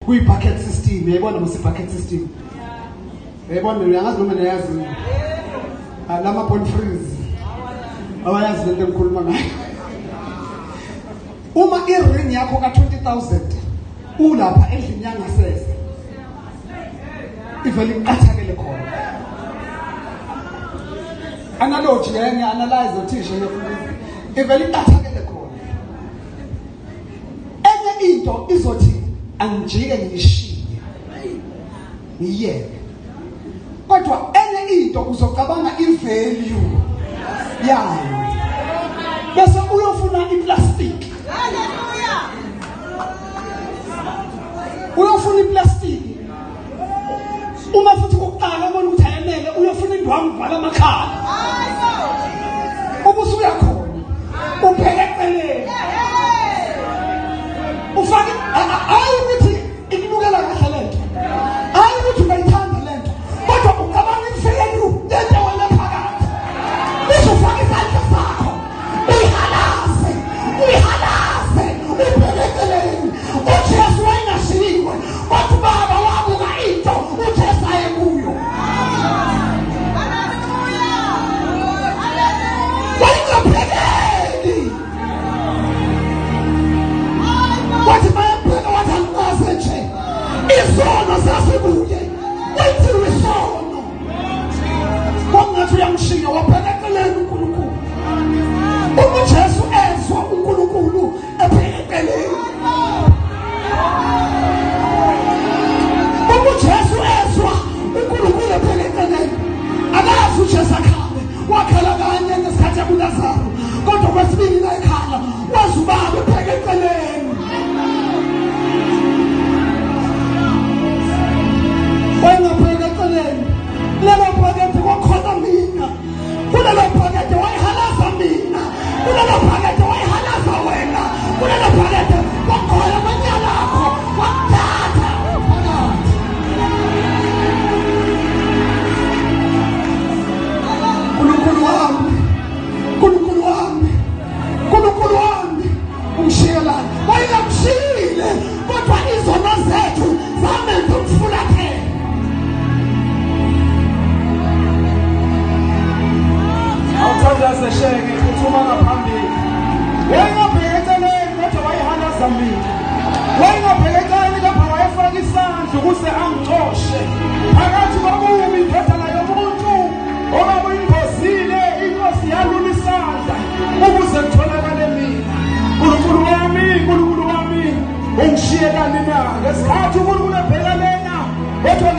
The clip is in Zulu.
Kuyi-bucket system, uyayibona mos i-bucket system? Uyayibona, uyangazi noma niyayazi? Lama bone freeze. Abayazi lento engikhuluma ngayo. Uma i-ring yakho ka-20,000 ulapha endlini yangasese, ivele iqathakele khona. Analogy ngeke ngi-analyze othisha ngiyafundisa. Ivele iqathakele khona. Enye into izothi angijike ngiyishiye ngiyeke, kodwa enye into uzocabanga i-value yayo bese uyofuna i-plastic, uyofuna i-plastic. Uma futhi kokuqala ubona ukuthi ayenele, uyofuna indwangu vala amakhala, ubusuyakhona ubheke eceleni ufake. Hayi ukuthi ikunukela kahle lento, hayi ukuthi ungayithanda lento, kodwa ucabanga i-value lento wena phakathi, uzofaka isandla sakho uyihalaze, uyihalaze ubheke eceleni. UJesu wayengashiyiwe, kodwa ubaba wabuka into uJesu ayekuyo. Wayengabhekeki, wathi bayabheka, wathi angikaze nje, izono zasekuye, wenziwe isono, kwakungathi uyamshiya, wabheka eceleni uNkulunkulu. Uma uJesu ezwa uNkulunkulu ebheka eceleni, uma uJesu ezwa uNkulunkulu ebheka eceleni, akazi uJesu akhale. Wakhala kanye ngesikhathi yakuLazaru, kodwa kwesibili la ekhala wazi ubaba ebheka eceleni. Wayengabheka eceleni lelo bhakede, kwakhona mina kulelo bhakede, wayihalaza mina kulelo bhakede, wayihalaza wena kulelo bhakede, kwakhona amanyala akho, wakuthatha phakathi. Nkulunkulu wami, Nkulunkulu wami, Nkulunkulu wami, ungishiyelani? Wayengamshiyile, kodwa izono zethu zamenza umfulathele. Awuthandaze sheke, phuthuma ngaphambili. Wayengabheka eceleni, kodwa wayehalaza mina. Wayengabheka eceleni, kepha wayefaka isandla ukuze angixoshe phakathi kobubi, indodana yomuntu obabuyingozile. Inkosi yalula isandla ukuze kutholakale mina. Nkulunkulu wami, Nkulunkulu wami, ungishiyelani na? Ngesikhathi uNkulunkulu ebheka lena, kodwa